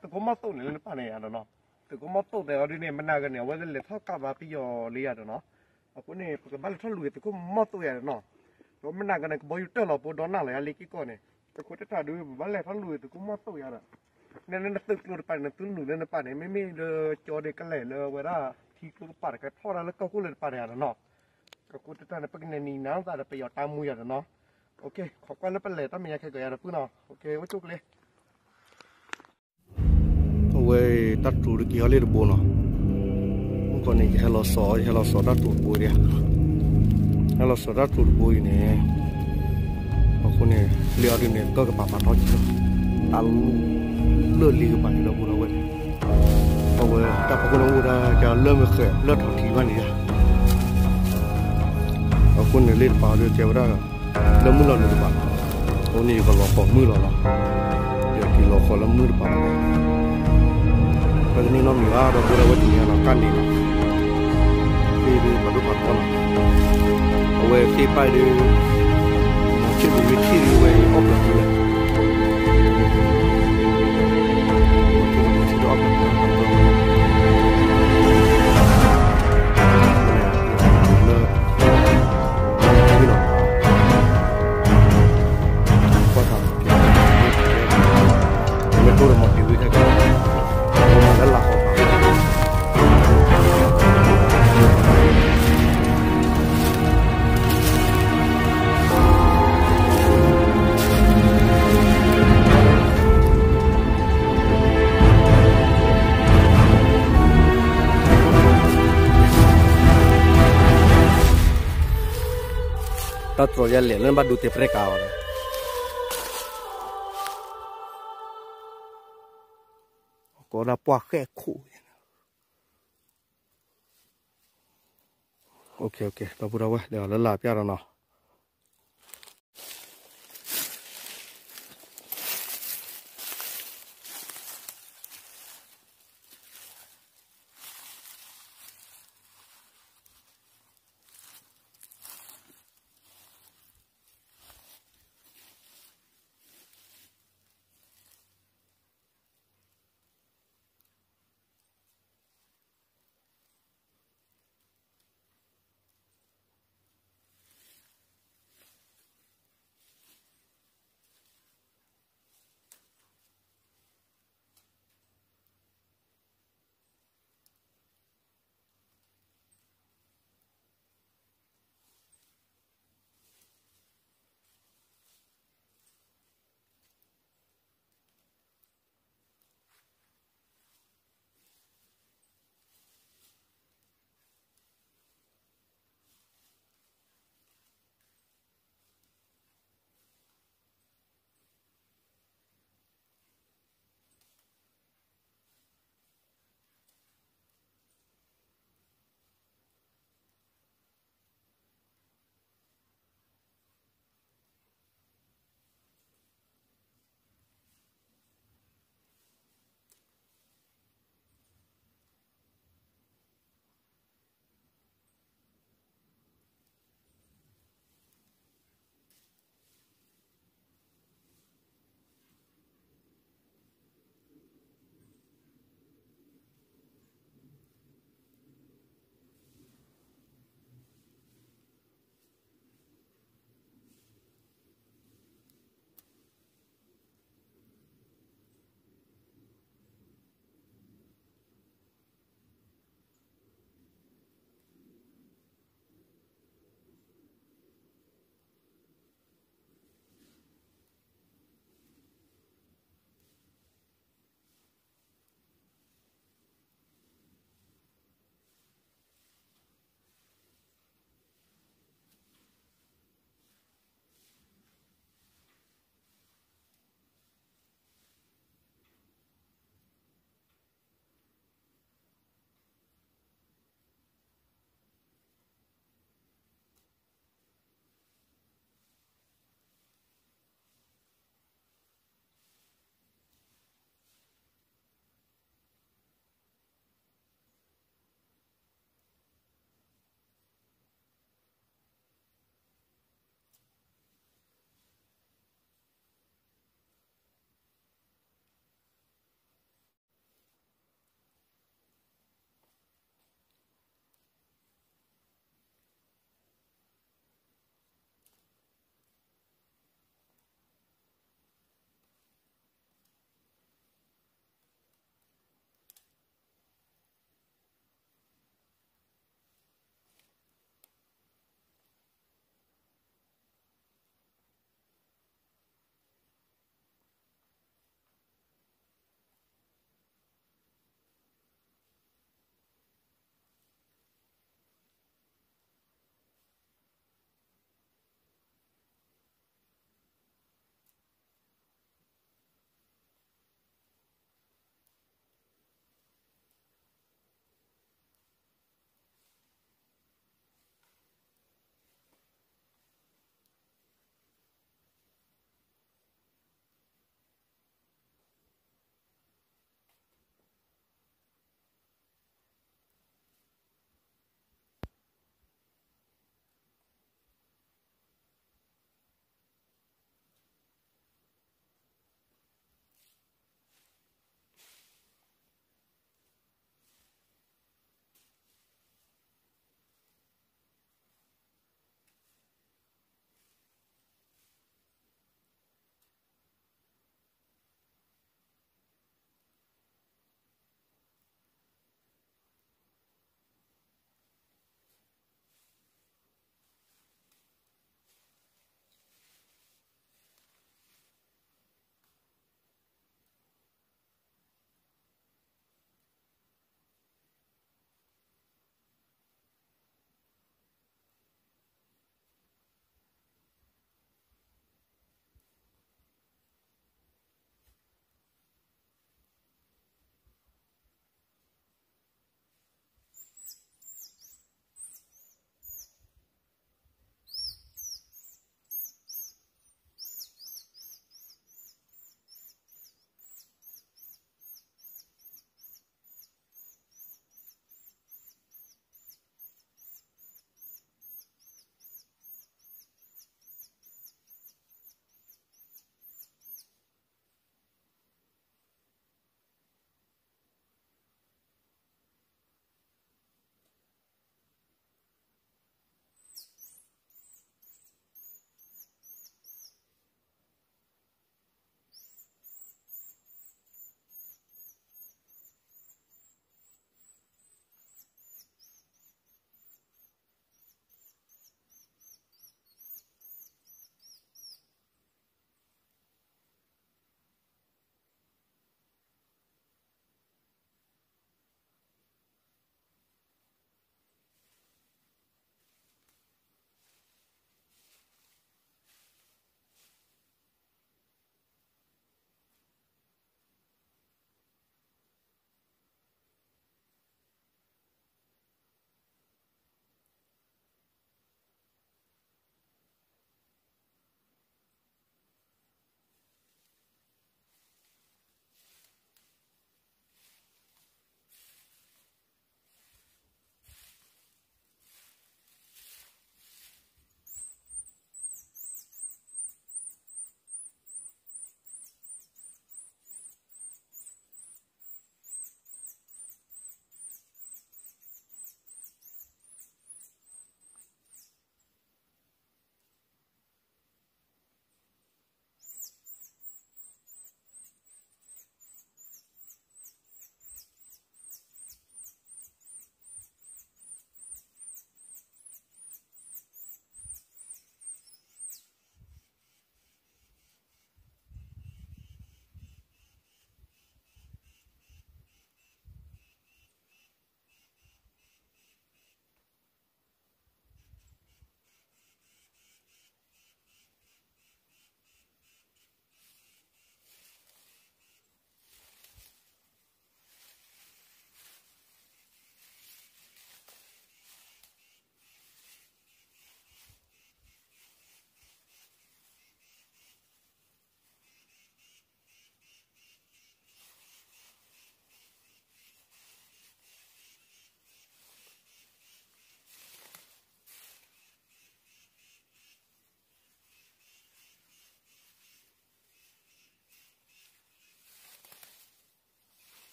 သုးခိၣ်မီၢ်သိၣ်န့ၣ်လၢနပၢ်န့ၣ်ယၤဒီးနီၤ, သုးခိၣ်မီၢ်သိၣ်သဲးအီၤဒ်န့ၣ် မနၤဂၤန့ၣ် အဝဲသ့ၣ်လဲၤထီၣ်ကးဘၣ်ပယီၤလံယၤဒီးနီၤ, အဃိန့ၣ် ပကဘၣ်လဲၤထီၣ်လူၤက့ၤသုးခိၣ်မီၢ်သိၣ်ယၤဒီးနီၤ, ဒီးမနၤဂၤန့ၣ် ကဘီယူၤတၢၢ်လီၤဖိဒီးနၢ်လီၤယၤလ့က့ၤကီၢ်န့ၣ်, အဃိတၢ်တၢ်ဒုး ပဘၣ်လဲၤထီၣ်လူၤက့ၤသုးခိၣ်မီၢ်သိၣ်ယၤဒီး, နဲနသုးကျိၤတပၤန့ၣ် နသုနုာ်လၢနပၢ်န့ၣ် မ့မ့ၢ်လၢကၠီဒ့ကလဲာ်လၢဝဲဒၣ် ထံကျိကပၤတကဲထီၣ်ဒၣ်လၢကီၢ်ခိၣ်လၢတပၤန့ၣ်ယၤဒီးနီၤ, အဃိတၢ်တၢ်န့ၣ် ပကနဲၣ်နံၤနၤသးဒီးပယီၤတၢ်မူယၤဒီးနီၤ, ခိးကွၢ်လၢပလဲၤတၢ်မဲာ်ညါခဲကီးယၤဒီးပုၢ်နီၤ, အိၣ်က့ၤလၢ အဝဲတၢ်တိၤတက့ၤအီၤလၢတဘိနီၤ, မုၢ်ကီၢ်န့ၣ် ယဟဲလီၤစီၤ ယဟဲလီၤစီၤတၢ်တိၤတဘိဒံး, ဟဲလီၤစီၤတၢ်တိၤတဘိအံၤန့ၣ်, အဃိန့ၣ် လၢအီၤဒ်န့ၣ် ကၢၢ်ကပၤပာ်ထီၣ်က့ၤလီၤ, တၢ်လူၤလၢလံကပၤန့ၣ်ဒီပုၢ်ဒီဝဲၢ်န့ၣ်, အဝဲတၢ်ဖီခိၣ်န့ၣ်အိၣ်ဝဲဒၣ်ကလၢမ့ၢ်ဃဲးလၢထီၣ်ထံဘၣ်န့ၣ်ယါ အဃိန့ၣ်လၢတပၤဒီးတဲဝဲဒၣ် လၢမုၢ်လီၤနုာ်တပၤ, အဃိန့ၣ်ယကလီၤဃီၤမုၢ်လီၤလီၤ, ယက့ၤလီၤဃီၤလၢမုၢ်တပၤလီၤ, ပကန့ၢ်နီတမံၤဘၣ်ဒီပုၢ်ဒီဝဲၢ်တနံၤအံၤလီၤ ကၢ်န့ၣ်လီၤ, သ့ၣ်ဒုးပှၤဒိၣ်ပှၤထီလီၤ, အဝဲသ့ၣ်ပာ်ဒုး, မ့ၢ်ထံၣ်ဒုးမ့ၢ်ထံၣ်ဒုးဝဲအီၣ်ပျီၤဒုးဝဲ တၢ်တြီၤယဲလဲၣ်လၢနဘၣ်ဒိတဲပြဲၣ်ကါအီၤဒီး, ကိးဒၣ်ပှၢ်ဃဲၣ်ခိၣ်, ဒီပုၢ်ဒီဝဲၢ် လဲၤအီၤလၢလာ်ပျၢ်ဒီးနီၤ.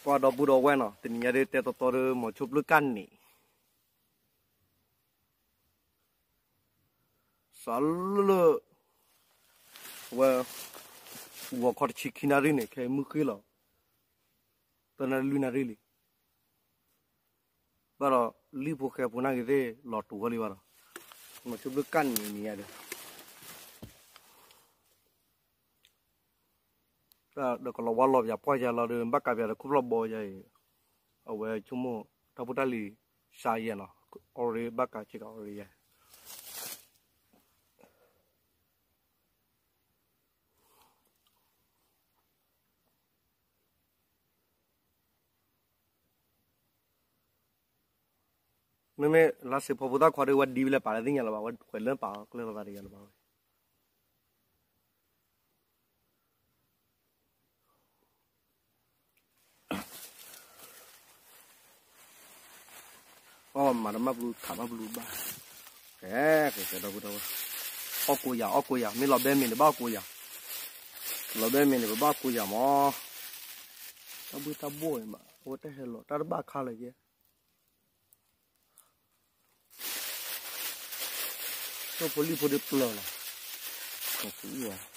ကွၢ်ဒီပုၢ်ဒီဝဲၢ်နီၤ, တနံၤညါဒ်တဲတီတီဒီး မိၤဆိဘျုးကၣ်န့ၣ် စးလၢ ဝဲ ဂီၤခီတဆံခံနၣ်ရံၣ်န့ၣ် ခဲအံၤမုၢ်ဃ့လီၤ သၢနၣ်ရံၣ်လွံၢ်နၣ်ရံၣ်လံ. ဘၣ်ဒီး လံာ်ဖိဃဲဖိနာ်က့ၤသ့ၣ်လီၤတူာ်ဝဲလံဘၣ်ဒီး မိၤဆိဘျုးကၣ်န့ၣ်နံၤညါဒီး ဒီးကလီၤဝါလီၤပၠးပှၢ်ယၤလီၤဒီး ဘၣ်ကးပၠးဒီးခိၣ်ဖျီၣ်ဘီယၤအံၤ, အဝဲဆိကမိၣ် တၢ်ဖိတၢ်လံၤစါယဲနီၤ, အီရ့ဘၣ်ကးဆ့ကၤအီရ့ယၤ မ့မ့ၢ်လါစ့ဖီဖိသၣ်ခွါဒီး ဝဲဒံဝဲလဲၤပာ်လၢသ့ၣ်ညါလၢၤဘၣ်, ဝဲခွဲးလၢပာ်အီၤကျဲလီၤသးတယၤလၢၤဘၣ်ဝဲ. အီၣ်မၤတမၢ်ပလူၤ ခးမၢ်ပလူၤဘၣ်, ကဲ ကဲ ကဲ ဒီပုၢ်ဒီဝဲၢ်, အီၣ်ကိးယၤ အီၣ်ကိးယၤ မ့ၢ်လီၤဘဲမ့ၢ်န့ၣ်ဘၣ်အီၣ်ကိးယၤ, လီၤဘဲမ့ၢ်န့ၣ် ပဘၣ်အီၣ်ကိးယၤမး, တၢ်ဘှ့ၣ်တၢ်ဘှီၣ်အံၤမး အဝဲတၢ်ဟဲလီၤ တၢ်တဘၣ်ခါလၢၤကဲ ဖိလံၣ်ဖိဒ်ပျၢၤလီၤ, ပူၤအီၤ.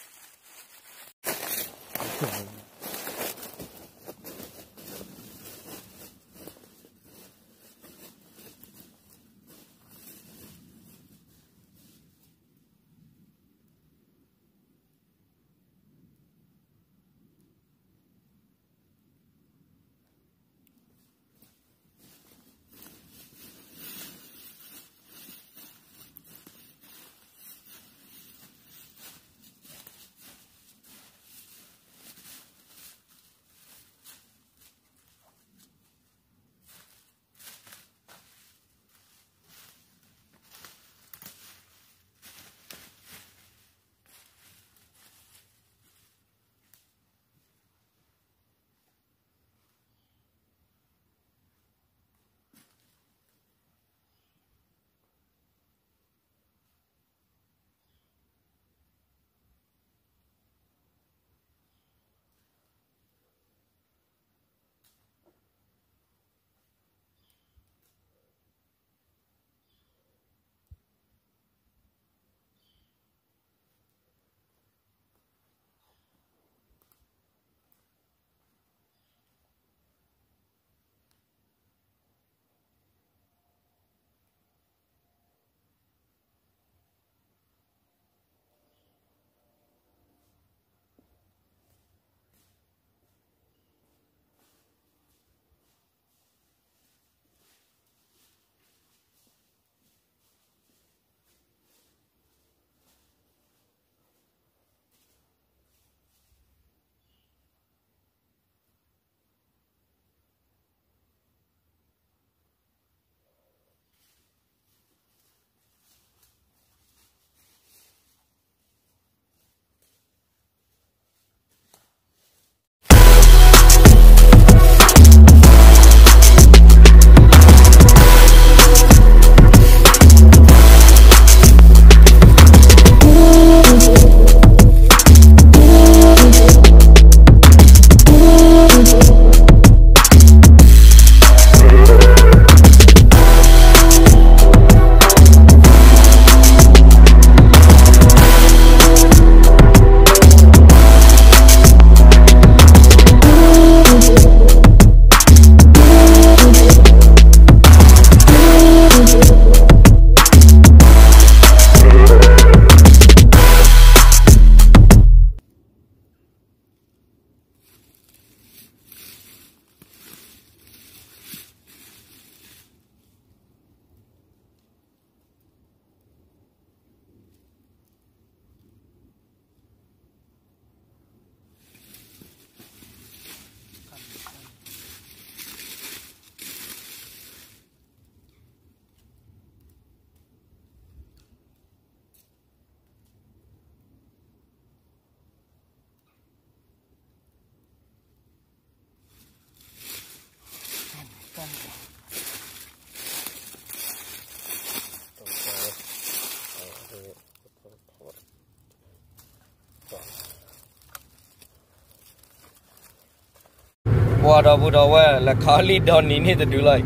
ပှၤဒီပုၢ်ဒီဝဲၢ် လဲၤခးအီၣ်လံဒီနံၤန့ၣ်တဒုလီၤ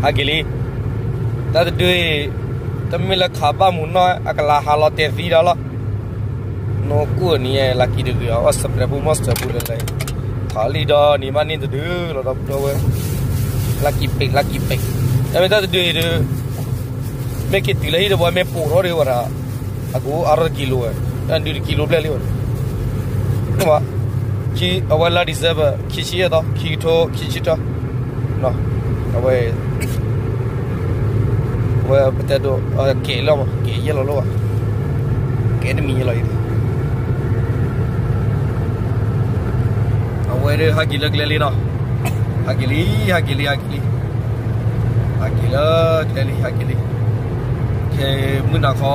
အံၤ, ဟဲက့ၤလံ. တၢ်တဒုအံၤ တမ့ၢ်လၢခးဘၣ်မူနီၢ် အကလၤဟးလီၤတဲာ်သံဒီးလီၤ. နီၢ်ကူၣ်အနံၤ လၢကံၤတဂ့ၤအီၤ အီၣ်စဲးပြဲးပူမီၢ်စဲးပူလၢလဲၤ, ခးအီၣ်လံဒီနံၤမးန့ၣ်တဒုလီၤ ဒီပုၢ်ဒီဝဲၢ်, လၢကံၤပဲး လၢကံၤပဲး. တမ့ၢ်တၢ်တဒုအံၤဒီး မ့ၢ်က့ၤတုၤလၢဟံၣ်တဘျီ မ့ၢ်ပိာ်ထီၣ်ဒံးဝဲဒၣ်, အကအိၣ်အါထီၣ်တကံလိဝဲ, ဒုးတကံလိဘျဲၣ်လံဝဲ, အဝဲလါ December ခံဆံယဲၢ်သီ ခံကထိခံဆံတၢ, အဝဲ အဝဲပတဲဒိး ကဲၤလီၤမး ကဲၤယဲၢ်လီၤလီၤဘၣ်, ကဲၤတမံၤယဲၢ်လီၤအံၤ, အဝဲဒၣ်ဟဲက့ၤလၢကျဲလံနီၤ, ဟဲက့ၤလံ ဟဲက့ၤလံ ဟဲက့ၤလံ, ဟဲက့ၤလၢကျဲလံ ဟဲက့ၤလံ, ခဲမုၢ်နၤခီ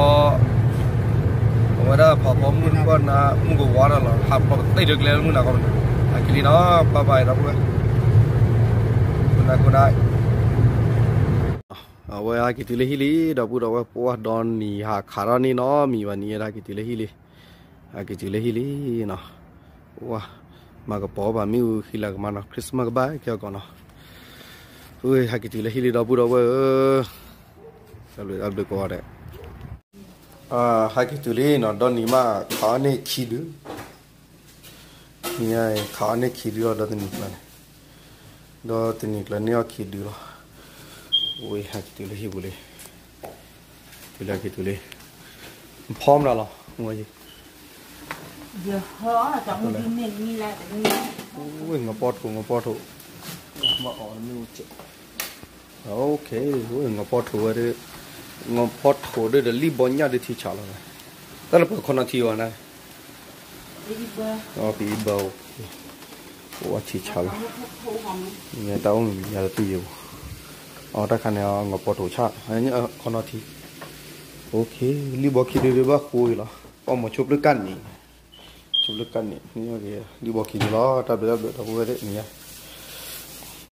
အဝဲဒၣ်ဖးဖီမုၢ်ကီၢ်နၤ မုၢ်ကဝါထီၣ်လီၤ ဟးဖျိးကသ့ၣ်လၢကျဲလၢမုၢ်နၤခီ, ဟဲက့ၤလံနီၤ ဘၣ်ဘၣ်ဒီပုၢ်ဝဲၢ်, ခိၣ်နၢ်ခိၣ်နၢ် အဝဲဟဲက့ၤတုၤလၢဟံၣ်လံ ဒီပုၢ်ဒီဝဲၢ် ပှၢ်ဒီနံၤဟးခးထီၣ်န့ၣ်နီၤ မံၤဘၣ်နံၤ ဟဲက့ၤတုၤလၢဟံၣ်လံ, ဟဲက့ၤတုၤလၢဟံၣ်လံနီၤ, ပှၢ် မၤကပီၤဘၣ်မ့ၣ်အူဃံလၤကမါနီၤ Christmas ကဘၣ်ကဲအီၤကီးနီၤ, ဟဲက့ၤတုၤလၢဟံၣ်လံ ဒီပုၢ်ဒီဝဲၢ်ဧၢ, တၢ်ဘျုးတၢ်ဘျုးကိးဂၤဒဲး ဟဲက့ၤတုၤလံနီၤ ဒီနံၤမးခးအီၣ်န့ၢ်ခံဒု, နံၤခးအီၣ်န့ၢ်ခံဒုလီၤ ဒီတနံၤကျါန့ၣ်, ဒီတနံၤကျါန့ၢ်အီၣ်ခံဒုလီၤ, ဝဲဟဲက့ၤတုၤလၢဟံၣ်ပူၤလံ, တုၤလၢဟဲက့ၤတုၤလံ, ဖီမနုၤလီၤ, ဝဲ ငပီၢ်ထိး ငပီၢ်ထိး, မ့ၢ်အီၤမ့ၢ်ဝဲကဲ, ငပီၢ်ထိးဝဲဒၣ်, ငပီၢ်ထိးဒၣ်ဒီးလံၣ်ဘီညၣ်ဒၣ်ထံဆးလီၤ, တၢ်လၢပှၤခီနီၤထံဝဲန့ၣ်, ပအံၤဘၣ်, ပဝဲထံဆးလီၤ, တၢ်အိၣ်မံၤမံၤညါတတူၢ်ယဲၢ်ပူၤ, အတၢ်ခါန့ၣ် ငပီၢ်ထိးဆး, ခီနီၤထံ, လံၣ်ဘီခံဒုဒၣ်ဘၣ်ဃိလီၤ, ပှၤမၤဆိပျၢ်ကၣ်န့ၣ်, ဆိပျၢ်ကၣ်န့ၣ်, လံၣ်ဘီခံဒုလီၤ တၢ်ဘျုးတၢ်ဘျုးဒီပုၢ်ဝဲၢ်သ့ၣ်န့ၣ်